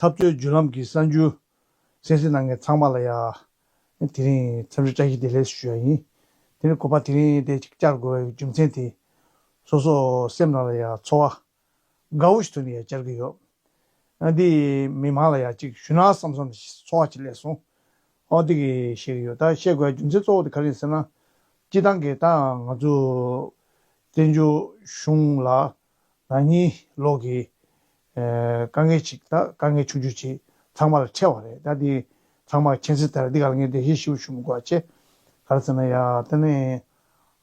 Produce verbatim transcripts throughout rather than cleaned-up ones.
འཐབ་རྩོད་བརྒྱུད་ལམ་གྱི་གསར་འགྱུར་གསན་གཟིགས་གནང་མཁན་ཚང་མ་ལ་ཡ། དེ་རིང་འཚམས་འདྲི་བཀྲ་ཤིས་བདེ་ལེགས་ཞུ་ཡ་ཡིན། དེ་རིང་གོ་པ་དེ་རིང་དེ་གཅིག་བཅར་དགོས་པའི་རྒྱུ་མཚན་དེ། སོ་སོ་སེམས་ནང་ལ་ཡ་ཚོར་བ་དགའ་བོ་ཞིག་ཐོན་ནས་ཡ་བཅར་གྱི་ཡོད། ཨ་འདི་མི་མང་ལ་ཡ་གཅིག་ཞུ་ན་བསམ་བསམ་ཚོར་བ་ཅིག་སླེབས་སོང་། ཨོ་འདི་གི་བཤད་ཀྱི་ཡོད། ད་བཤད་དགོས་རྒྱུ་མཚན་གཙོ་བོ་དེ་ག་རེ་ཡིན་ཟེར་ན། སྤྱི་བཏང་གི་ད་ང་ཚོ་བཙན་བྱོལ་གཞུང་ལ་ན་ནིང་ལོ་གི་ཨེ་དཀའ་ངལ་ཅིག་ད་དཀའ་ངལ་ཆུང་ཆུང་ཅིག་ཚང་མ་ལ་འཕྲད་པ་རེད། ད་འདི་ཚང་མ་མཁྱེན་གསལ་ལྟར་འདི་ག་ལ་ངས་འགྲེལ་བཤད་ཞིབ་ཞུ་མི་དགོས་པ་བྱས། ག་རེ་ཟེར་ན་ཡ་ད་ནི་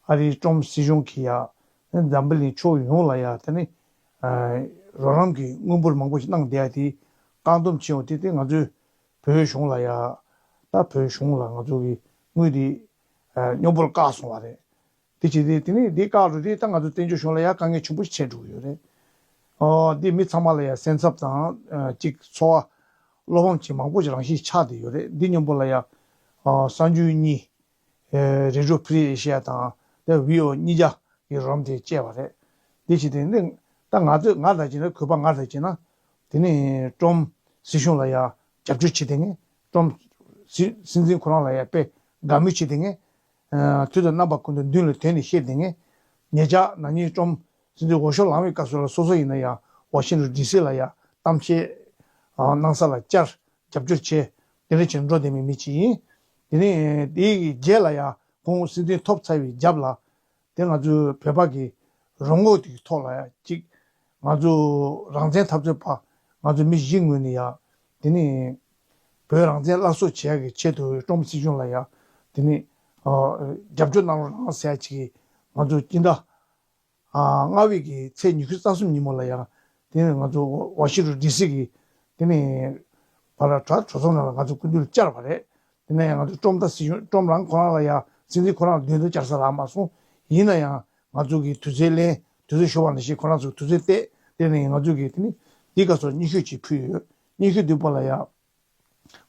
ཨ་རིའི་ཀྲོམ་སྲིད་གཞུང་གིས་ཡ་འཛམ་བུ་གླིང་ཕྱོགས་ཡོངས་ལ་ཡ་ད་ནི་ཨ་རོགས་རམ་གྱི་དངུལ་འབོར་མང་པོ་ཞིག་གནང་བསྡད་ཡ་དེ་བཀག་སྡོམ་བྱས་ཡོང་དུས་དེ་ང་ཚོའི་བོད་གཞུང་ལ་ཡ་ད་བོད་གཞུང་ལ་ང་ཚོ་གི་དངུལ་དེ་ཨ་སྙོམས་པོར་བཀག་སོང་བ་རེད། དེ་བྱས་ཏེ་དེ་ནས་འདི་བཀག་འགྲོ་དུས་ད་ང་ཚོ་བཙན་བྱོལ་གཞུང་ལ་ཡ་དཀའ་ངལ་ཆེན་པོ་ཞིག་འཕྲད་འགྲོ་གི་ཡོད་རེད། ཨོ་འདི་མི་ཚང་མ་ལ་ཡ་སེམས་འཚབ་དང་ཨ་ཅིག་ཚོར་བ་བློ་ཕམ་ཅིག་མང་པོ་ཞིག་རང་བཞིན་ཆགས་བསྡད་ཡོད་རེད། འདི་མཉམ་པོ་ལ་ཡ་ཨ་གསར་འགྱུར་གཉིས། ཨེ་Radio Free Asia་དང་དེ་V O A་གཉིས་ཀ་གི་རོགས་རམ་དེ་བཅས་པ་རེད། འདི་བྱས་ཏེ་འདི་ད་ང་ཚོས་ང་ལྟར་བྱས་ན་གུས་པ་ང་ལྟར་བྱས་ན་དེ་ནི་ཀྲོམ་སྲིད་གཞུང་ལ་ཡ་རྒྱབ་སྐྱོར་བྱེད་བསྡད་མཁན། ཀྲོམ་སྲིད་སྲིད་འཛིན་ཁོ་རང་ལ་ཡ་དཔེ་དགའ་མོས་བྱེད་བསྡད་མཁན། ཨ་དུས་དང་རྣམ་པ་ཀུན་ཏུ་མདུན་ལ་དོན་ནས་བཤད་བསྡད་མཁན། ཉེ་ཆར་ན་ནིང་ཀྲོམ་སྲིད་འཛིན་འོས་ཤོག་ལངས་པའི་སྐབས་སུ་ལ་སོ་སོ་ཡིན་ན་ཡང་ཝ་ཤིང་ཊོན་ཌི་སི་ལ་ཡང་གཏམ་བཤད་ཨ་གནང་ས་ལ་བཅར། རྒྱབ་སྐྱོར་བྱས། དེ་འདྲ་བྱས་འགྲོ་བསྡད་མཁན་མི་ཅིག་ཡིན། དེ་ནས་དེའི་རྗེས་ལ་ཡང་ཁོང་སྲིད་འཛིན་ཐོབ་ཚར་བའི་རྒྱབ་ལ། དེ་ང་ཚོའི་བོད་པ་གི་རང་ངོས་དེའི་ཐོག་ལ་ཡང་གཅིག་ང་ཚོ་རང་བཙན་འཐབ་རྩོད་པ་ང་ཚོ་མི་བཞི་ངོས་ནས་ཡང་དེ་ནས་བོད་རང་བཙན་སླར་གསོ་བྱེད་ཡག་གི་ཆེད་དུ་ཀྲོམ་སྲིད་གཞུང་ལ་ཡང་དེ་ནས་ཨ་རྒྱབ་སྐྱོར་གནང་རོགས་གནང་ཟེར་ཡག་ཅིག་ང་ཚོ་སྤྱི་ཟླ་ཨ་ལྔ་པའི་གི་ཚེས་ཉི་ཤུ་རྩ་གསུམ་ཉིན་མོ་ལ་ཡང་དེ་ནས་ང་ཚོ་ཝ་ཤིང་ཊོན་ཌི་སི་གི་དེ་ནས་བར་དྲ་གྲོགས་ཚོགས་ནང་ལ་ང་ཚོ་སྐུ་མདུན་ལ་བཅར་བ་རེད། དེ་ནས་ཡང་ང་ཚོ་ཀྲོམ་ད་སྲིད་གཞུང་ཀྲོམ་རང་ཁོ་རང་ལ་ཡང་སྲིད་འཛིན་ཁོ་རང་ལ་མདུན་དུ་བཅར་ས་ལ་མ་སོང་། ཡིན་ན་ཡང་ང་ཚོ་གི་དུས་ཚོད་ལེན་དུས་ཚོད་ཤོར་བ་ནང་བཞིན་ཁོ་རང་ཚོ་དུས་ཚོད་བལྟས། དེ་ནས་ང་ཚོ་གི་དེ་ནི་འདི་ག་ཚོད་སྙན་ཞུ་ཅིག་ཕུལ་ཡོད། སྙན་ཞུ་བསྡུས་པ་ལ་ཡང་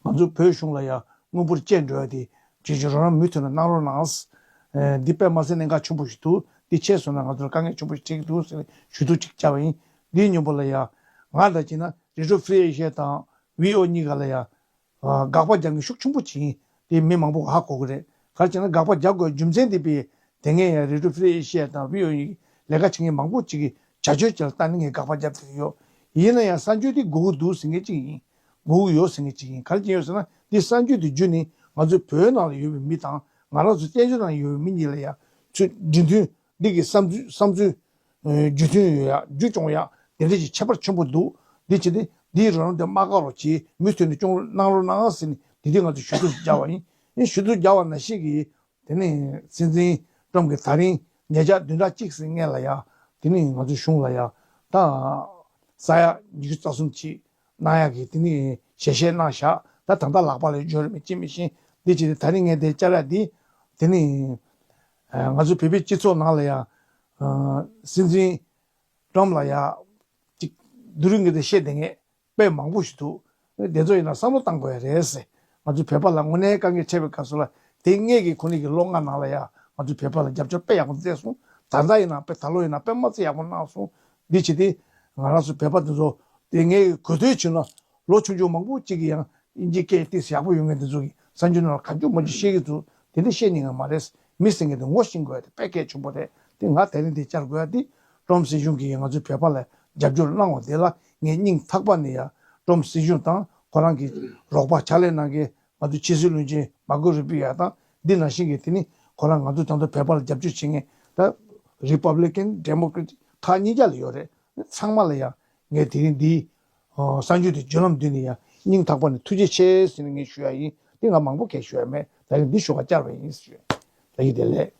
ང་ཚོ་བོད་གཞུང་ལ་ཡང་དངུལ་འབོར་བཅད་འགྲོ་ཡ་དེ་ཇི་བཞིན་རོགས་རམ་མུ་མཐུད་ནས་གནང་རོགས་གནང་། ཨེ་འདི་དཔེ་མ་སྲིད་གནད་འགག་ཆེན་པོ་ཞིག་འདུག་འདི་ཆད་སོང་ན་ང་ཚོར་དཀའ་ངལ་ཆེན་པོ་ཞིག་འཕྲད་ཀྱི་འདུག་ཟེར་ནས་ཞུ་གཏུག་ཅིག་བྱས་པ་ཡིན། འདིའི་མཉམ་པོ་ལ་ཡང་ང་ལྟར་བྱས་ན་རེ་ཌི་ཡོ་ཧྥི་རི་ཨེ་ཤི་ཡ་དང་བྷི་ཨོ་གཉིས་ཀ་ལ་ཡང་ཨ་དགག་པ་རྒྱག་མཁན་ཤུགས་ཆེན་པོ་ཅིག་ཡིན། དེ་མི་མང་པོ་ཧ་གོ་གི་རེད། ག་རེ་བྱས་ན་དགག་པ་རྒྱག་དགོས་རྒྱུ་མཚན་དེ་དཔེ་དེ་སྔའི་ཡང་རེ་ཌི་ཡོ་ཧྥི་རི་ཨེ་ཤི་ཡ་དང་བྷི་ཨོ་ཨེ་ལས་ཀ་བྱེད་མཁན་མང་པོ་ཅིག་གིས་བྱ་སྤྱོད་ཅིག་ལ་བལྟས་ནས་ངས་དགག་པ་བརྒྱབ་བསྡད་ཀྱི་ཡོད། ཡིན་ན་ཡང་གསར་འགྱུར་དེ་དགོས་ཀྱི་འདུག་ཟེར་མཁན་ཅིག་ཡིན། དགོས་ཀྱི་ཡོད་ཟེར་མཁན་ཅིག་ཡིན། ག་རེ་བྱས་ཡོད་ཟེར་ན་འདི་གསར་འགྱུར་དེ་བརྒྱུད་ནས་ང་ཚོའི་བོད་ནང་ལ་ཡོད་པའི་མི་དང་ང་རང་ཚོ་བཙན་བྱོལ་ནང་ཡོད་པའི་མི་གཉིས་ལ་ཡང་ཚུར་འབྲེལ་མཐུན། འདི་གི་བསམ་ཚུལ་བསམ་ཚུལ་ཨ་རྒྱུ་མཐུན་ཡོད་ཡ་རྒྱུ་སྐྱོང་ཡ་དེ་འདྲ་ཅིག་ཁྱད་པར་ཆེན་པོ་འདུག་འདི་བྱས་ཏེ་འདིའི་རོགས་རམ་དེ་མ་བཀག་རོགས་གྱིས། མུ་མཐུད་ནས་སྐྱོང་རོགས་གནང་རོགས་གནང་ཟེར་ནས་དེ་དུས་ང་ཚོ་ཞུ་གཏུག་རྒྱག་པ་ཡིན། ཨེ་ཞུ་གཏུག་རྒྱག་པ་ནང་བཞིན་གྱི་དེ་ནས་སྲིད་འཛིན་ཀྲོམ་གྱིས་ད་རིང་ཉེ་ཆར་བདུན་ཕྲག་གཅིག་ཙམ་སྔོན་ལ་ཡ་དེ་ནས་ང་ཚོའི་གཞུང་ལ་ཡ་ད་ས་ཡ་ཉི་ཤུ་རྩ་གསུམ་ཅིག་གནང་ཡག་གི་དེ་ནི་ཞལ་བཞེས་གནང་བཞག་ད་ད་ལྟ་ལག་པ་ལ་འབྱོར་མེད་ཅི་མི་ཤེས། འདི་བྱས་ཏེ་ད་རིང་ངས་དེ་བཅར་ཡ་འདི་དེ་ནི་ང་ཚོ་བོད་པའི་སྤྱི་ཚོགས་ནང་ལ་ཡང་སྲིད་འཛིན་ཀྲོམ་ལ་ཡང་ཅིག་སྡུག་རུས་ངས་དེ་བཤད་བསྡད་མཁན་དཔེ་མང་པོ་ཞིག་འདུག་དེ་ཚོ་ཡིན་ན་བསམ་བློ་བཏང་དགོས་ཡ་རེད་ཟེར། ང་ཚོ་བོད་པ་ལ་དངོས་གནས་དཀའ་ངལ་འཕྲད་པའི་སྐབས་སུ་ལ་དེ་སྔས་ཀྱི་ཁོ་ནའི་གི་ལོ་ལྔ་ནང་ལ་ཡང་ང་ཚོ་བོད་པ་ལ་རྒྱབ་སྐྱོར་དཔེ་ཡག་པོ་མཛད་སོང་། ད་ལྟ་ཡིན་ན་དཔེ་ད་ལོ་ཡིན་ན་དཔེ་མ་ཚད་ཡག་པོ་གནང་སོང་། འདི་བྱས་ཏེ་ང་རང་ཚོ་བོད་པ་འདི་ཚོ་དེ་སྔའི་གོ་ཐོས་བྱུང་ན། ལོ་ཆུང་ཆུང་མང་པོ་གཅིག་གིས་ཡང་དབྱིན་ཇིའི་སྐད་ཏོག་ཙམ་ཡག་པོ་ཡོད་མཁན་དེ་ཚོ་གིས་གསར་འགྱུར་ནང་ལ་གང་བྱུང་མང་བྱུང་བཤད་ཀྱི་འདུག་དེ་འདྲ་བཤད་ཉན་གྱི་མ་རེད། མི་ཟེར་མཁན་དེ་ངོ་ཤེས་དགོས་ཡ་དེ་དཔེ་གལ་ཆེན་པོ་རེད། དེ་ང་དེ་རིང་འདིར་བཅར་དགོས་ཡ་དེ་ཀྲོམ་སྲིད་གཞུང་གིས་ང་ཚོའི་བོད་པ་ལ་རྒྱབ་སྐྱོར་གནང་བ་དེ་ལ་ངས་སྙིང་ཐག་པ་ནས་ཡ་ཀྲོམ་སྲིད་གཞུང་དང་ཁོ་རང་གི་རོགས་པ་ཕྱག་ལས་གནང་མཁན་ང་ཚོའི་ཕྱི་སྲིད་བློན་ཆེན་མར་ཀོ་རུ་པི་ཡོ་དང་འདི་ནང་བཞིན་གྱི་དེ་ནི་ཁོ་རང་ང་ཚོ་དང་དུ་བོད་པ་ལ་རྒྱབ་སྐྱོར་བྱེད་མཁན་ད་རི་པབ་ལི་ཀན་ཌེ་མོ་ཀྲེ་ཊིག་ཁག་གཉིས་ཀ་ལ་ཡོད་རེད། ཚང་མ་ལ་ཡ་ངས་དེ་རིང་འདི་ཨོ་གསར་འགྱུར་དེ་བརྒྱུད་ལམ་བསྡུས་ནས་ཡང་སྙིང་ཐག་པ་ནས་ཐུགས་རྗེ་ཆེ་ཟེར་ནས་ངས་ཞུ་ཡ་ཡིན། དེ་ང་མང་པོ་གས་ཞུ་ཡ་མེད། ད་རིང་འདི་ཞུ་བ་བཅར་བ་ཡིན་ཞུ། བཀྲ་ཤིས་བདེ་ལེགས།